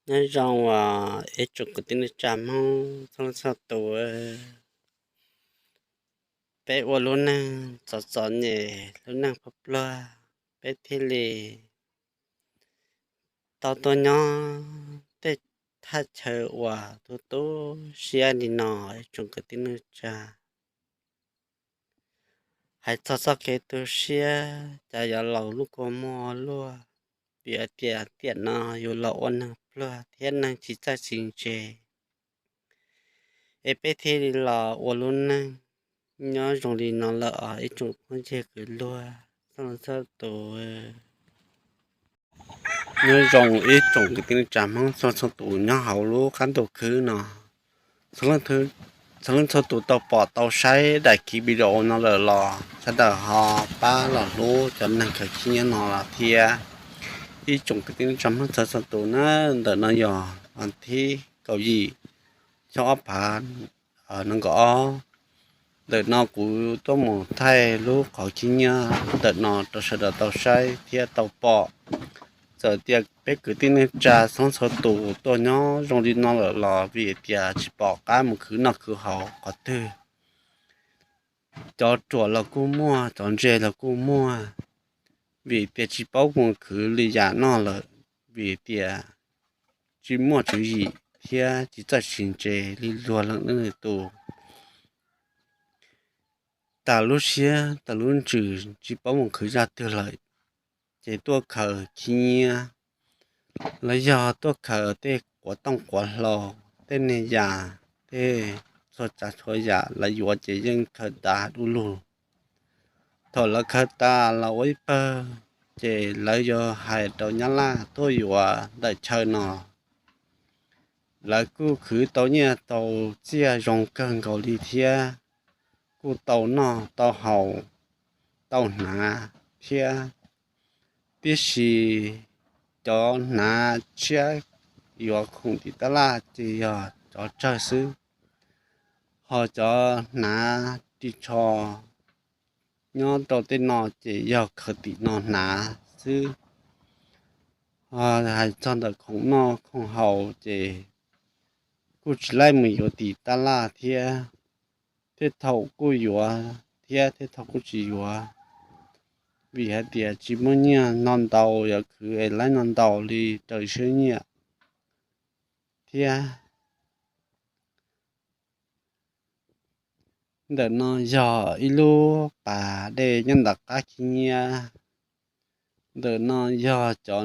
Nyob zoo uas ib tsoom kwv tij neej tsa Hmoob txhua leej txhua tus, peb ua lub neej txom txom nyem, lub neej pluag pluag, peb thiaj li tau tuaj nyob tej thaj chaw uas tu tu siab li no, ib tsoom kwv tij neej tsa. Hais txog txoj kev tu siab, cas yuav laus lub kua muag luaj, vim hais tias tiam no yus los ua neeg pluag thiab neeg tsis txawj tsis ntse, es peb thiaj li los ua lub neej nyob zoo li no lawm os ib tsoom phooj ywg kwv luag txhua leej txhua tus. Nyob zoo ib tsoom kwv tij neej tsa Hmoob txhua txhua tus nyob hauv lub qab ntuj khwb no. Txhua leej txhua tus tau pom tau saib daim khiv video no lawm los sawv daws ho pab los hlub cov neeg khaws khib nyiab no los thiab. Ib tsoom kwv tij neej tsa Hmoob txhua txhua tus na, ntawm no yog vas thib kaum yim xyoo ob phav nees nkaum ob. Ntawm no kuv tuaj mus thaij lub qhov khib nyiab ntawm no rau sawv daws tau saib thiab tau pom. Txawm tias peb kwv tij neej tsa txhua txhua tus tuaj nyob zoo li no lawm los vim tias tsis pom qab mus khwv noj khwv haus qhov twg. Cov ruam los kuj muaj, cov ntse los kuj muaj, vim tias tsis paub mus khwv li yam noj lawm, vim tias tsis muaj tswv yim thiab tsis txawj tsis ntse li luag leej twg tus. Tas lub siab tas lub ntsws tsis paub mus khwv zaj twg lawm, ces tuaj khaws khib nyiab, los yog tuaj khaws tej quav tooj quav hlau, tej niag yam, tej txhua tsav txhua yam lawv yuav ces yeej khaws dav du lug. Thaum lawv khaws tas los ua ib pawg, ces lawv yuav hais rau nyab laj tuaj yuav ntawm chaw no. Lawv kuj khwv tau nyiaj tau txiaj zoo kawg nkaus li thiab, kuj tau noj tau haus, tau hnav thiab. Tiam sis cov hnav tshiab yuav khoom tim tab laj ces yog cov tsawg xwb, ho cov hnav ris tsho nyob rau tej no ces yog khaws tim no hnav xwb. Hais txog ntawm khoom noj khoom haus ces kuj tsis laib mus yuav tim tab laj thiab, tej thaum kuj yuav thiab tej thaum kuj tsis yuav, vim hais tias tsis muaj nyiaj no ntau, yuav khwv es laib no ntau li raws siab nyiam thiab. Ntawm no yog ib lub pas dej nyob ntawm qab khib nyiab. Ntawm no yog cov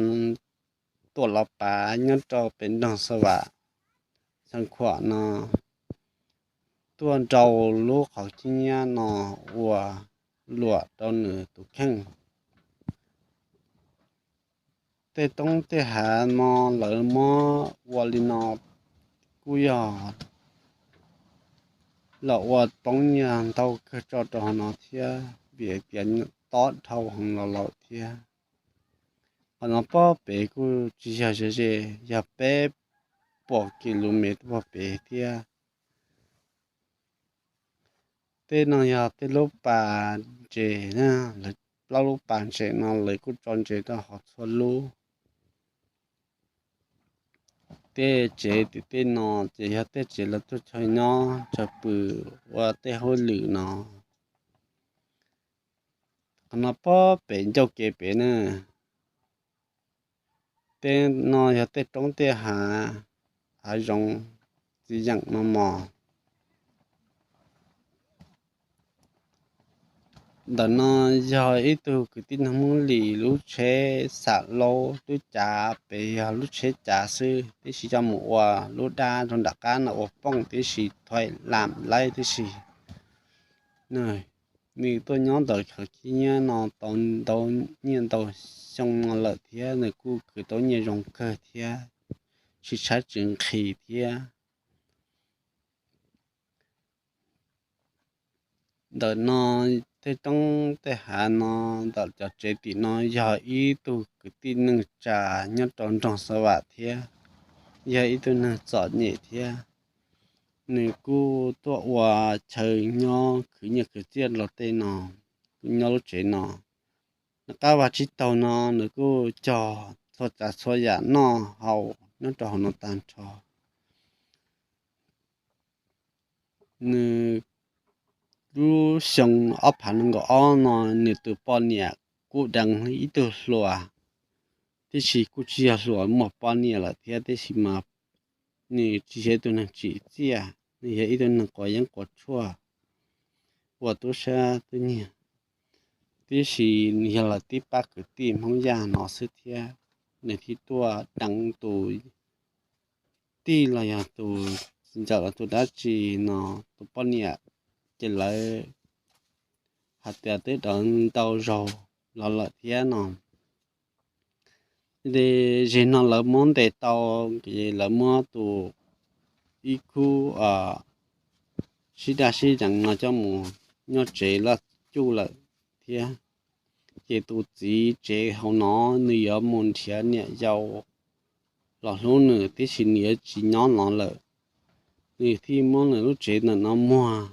tuam los pav nyob rau pem nroog Xav Vam, Xeev Khuam no, tuaj nrau lub qhov khib nyiab no ua luam rau nws tus kheej. Tej roob tej hav no lawv muab ua li no kuj yog los ua poob nyiaj ntau kawg tso rau hauv no thiab, vim tias tob dhau heev los lawm thiab. Qhov no pob pem kuj tsis yog ze ze, yog peb puas kis lus mev tuaj pem thiab. Tej no yog tej lub pas ntses, lawv plaub lub pas ntses no lawv kuj tso ntses rau hauv txhua lub. Tej tsev tim tej no ces yog tej tsev lawv tuaj chaw nyob chaw pw ua tej hauj lwm no. Qhov no pob pem ncauj kev pem na. Tej no yog tej roob tej hav, hav zoov txiv yeem mos mos. Ntawm no yog ib tug kwv tij neeg Hmoob Lis lub tsheb xam laub, lub cav pem yog lub tsheb cav xwb, tib si coj mus ua lub dab rau nram qab no ua pooj tib si, thuaim lam laib tib si. Nws tuaj nyob ntawm qhov khib nyiab no tau ntau nyiaj ntau xyoo no lawm thiab nws kuj khwv tau nyiaj zoo kawg thiab, tsis tshaib tsis nqhis thiab. Ntawm no tej roob tej hav no, ntawm cov tsev tim no yog ib tug kwv tij neej tsa nyob rau nroog Xav Vam thiab, yog ib tug neeg txom nyem thiab. Nws kuj tuaj ua chaw nyob khwv nyiaj khwv txiaj los tej no, kuj nyob lub tsev no. Nws qab vaj tsib taug no nws kuj cog txhua tsav txhua yam noj haus, nyob rau hauv no tag nrho. Nws lub xyoo ob phav nees nkaum ob no nws tus poj niam kuj deev ib tug hluas, tiam sis kuj tsis yog hluas, muaj poj niam lawm thiab, tiam sis mas nws tsis yog ib tug neeg tsim txiaj, nws yog ib tug neeg quav yeeb quav tshuaj, ua tub sab tub nyiag, tiam sis nws yog lawv tib pab kwv tij Hmoob Yaj no xwb thiab. Nws thiaj tuaj deev tus tij los yog tus txiv ntxawm los tus dab tsi no, tus poj niam, ces lawv hais tias twb deev ntau zaus los lawm thiab no. Ces no lawv muab ntes tau, ces lawv muab tus ib khub sib daj sib deev no coj mus nyob tsev laj cuj lawm thiab. Ces tus txiv tsev hauv no nws yuav mus nrhiav niam yau los hlub nws, tiam sis nws yuav tsis nyob no lawm, nws thiaj muab nws lub tsev ntawm no muag.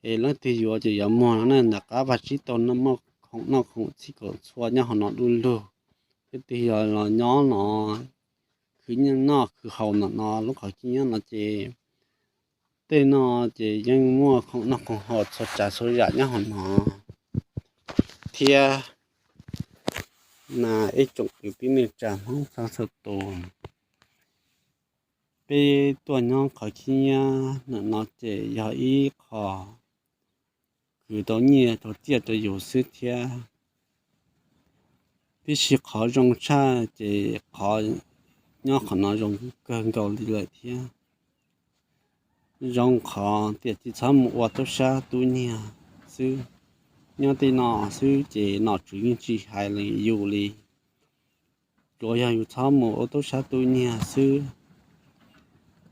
Es leej twg yuav ces yuav muag no na, nram qab vaj tsib taug no muaj khoom noj khoom txhij khoom txhua nyob hauv no du lug. Leej twg yog los nyob no khwv noj khwv haus ntawm no lub qhov chaw nyob no ces tej no ces yeej muaj khoom noj khoom haus txhua tsav txhua yam nyob hauv no thiab. Mas ib tsoom kwv tij neej tsa Hmoob txhua txhua tus, peb tuaj nyob qhov khib nyiab ntawm no ces yog ib qho khwv tau nyiaj tau txiaj rau yus xwb thiab. Tiam sis qhov zoo tshaj ces qhov nyob qhov no zoo kawg nkaus li lawm thiab. Zoo qhov tias tsis txhob mus ua tub sab tub nyiag xwb. Nyob tej no xwb ces nom tswv yeej tsis hais li yus li. Tsuas yog yus txhob mus ua tub sab tub nyiag xwb.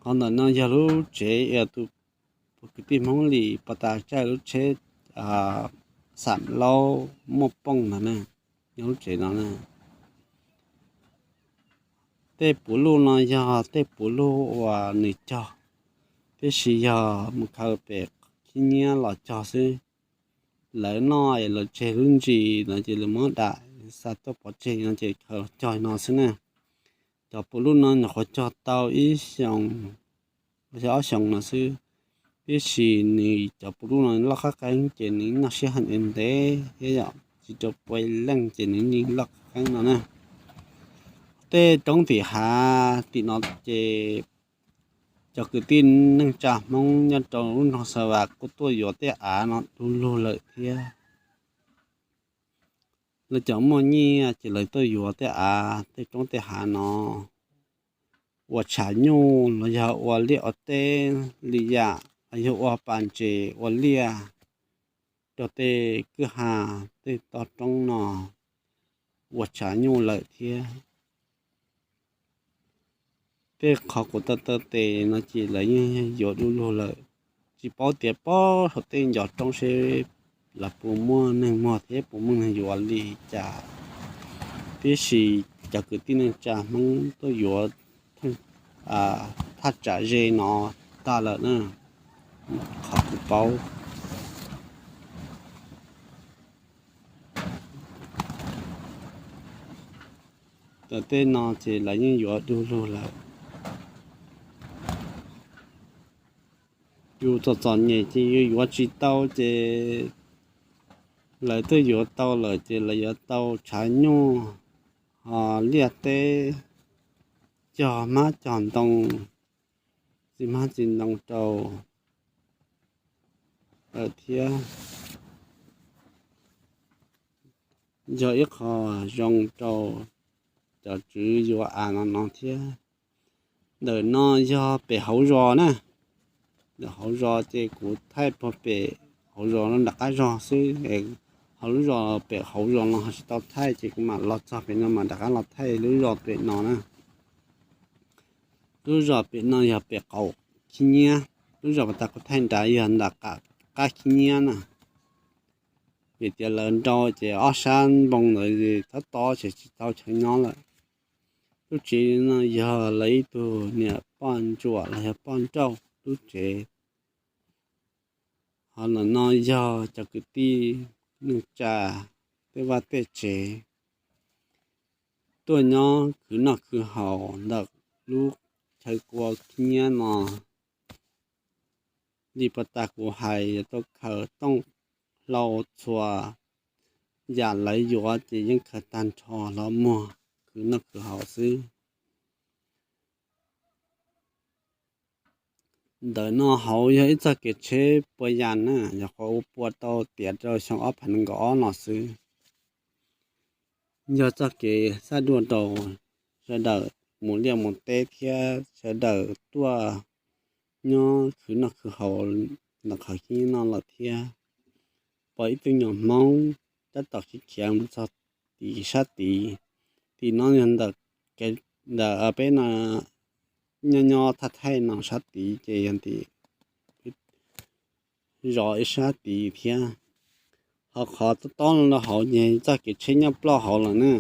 Qhov ntawm no yog lub tsev uas tus kwv tij Hmoob Lis pos tas tsaij lub tsheb xam laub muaj pooj ntawd na, yog lub tsev no na. Tej puv luj no yog tej puv luj uas nws cog, tiam sis yog mus khaws pem khib nyiab los cog xwb. Lawv noj es lawv tseg lub ntsis no ces lawv muab dam xa tuaj pov tseg no ces khaws los cog no xwb na. Cov puv luj no nyuam qhuav cog tau ib xyoos, xyov ob xyoos no xwb, tiam sis nws cov puv luj no loj qab qeeb ces nws noj sij hawm ntev ntev thiab yom, tsis rau puav leej ces nws yeej loj qab qeeb no na. Tej roob tim hav tim no ces cov kwv tij neej tsa Hmoob nyob rau lub nroog Xa Vas kuj tuaj yuav tej av no du lug lawm thiab. Lawv cov muaj nyiaj ces lawv tuaj yuav tej av tej roob tej hav no ua tshav nyuj los yog ua liaj ua teb li yam los yog ua pas ntses ua liaj rau tej kwj ha tej toj roob no ua tshav nyuj lawm thiab. Tej qhov kuv taw taw tes no ces lawv yeej yuav du lug lawm. Tsis paub tias pob saum tej ncov roob seb lawv puas muaj neeg muag thiab puas muaj neeg yuav li cas, tiam sis cov kwv tij neej tsa Hmoob tuaj yuav thaj tsam ze no tag lawm na, qhov kuv paub. Tam tej no ces lawv yeej yuav du lug lawm. Yus txom txom nyem ces yus yuav tsis tau ces lawv twb yuav tau lawm ces lawv yuav tau tshav nyuj, ho liaj teb, cog hmab cog ntoo, txiv hmab txiv ntoo rau lawm thiab. Yog ib qho zoo rau cov tswv yuav av no no thiab. Ntawm no yog pem hauv zos na, ntawm hauv zos ces kuv thaij puag pem hauv zos no nram qab zog xwb, ho lub zos pem hauv zos no ho tsis tau thaij ces kuv mam los txog pem no mam rov qab los thaij lub zos pem no na. Lub zos pem no yog pem qaum Khib Nyiab, lub zos pas tas kuv thaij nrad yog nram qab Khib Nyiab na. Vim tias lawv nrau ces ob sab npoo ntawd txhob tob ces tsis tau chaw nyob lawm. Lub tsev no yog lawv ib tug niam poj ntsuam los yog poj nrauj lub tsev. Ho ntawm no yog cov kwv tij neej tsa tej vaj tej tsev. tuaj nyob khwv noj khwv haus ntawm lub chaw kua khib nyiab no. Li puag ta kuv hais, yog tuaj khaws tooj hlau txhua yam lawv yuav ces yeej khaws tag nrho los muag khwv noj khwv haus xwb. Ntawm no hauv yog ib txoj kev tsheb puas yas na, yog qhov ua pua tau tiav rau xyoo ob phav nees nkaum ob no xwb. Yog txoj kev xab dua rau sawv daws mus liaj mus teb thiab sawv daws tuaj nyob khwv noj khwv haus ntawm qhov khib no lawm thiab. Pom ib tug nyuam Hmoob tab tom khiav khiav mus txog tim sab tid. Tim no yog ntawm, ntawm peb no nyob nyob thaj thaij no sab tid ces yog tim zos ib sab tid thiab. Ho qhov tob tob no rau hauv ces txoj kev tsheb nyob ploj hauv lawm na.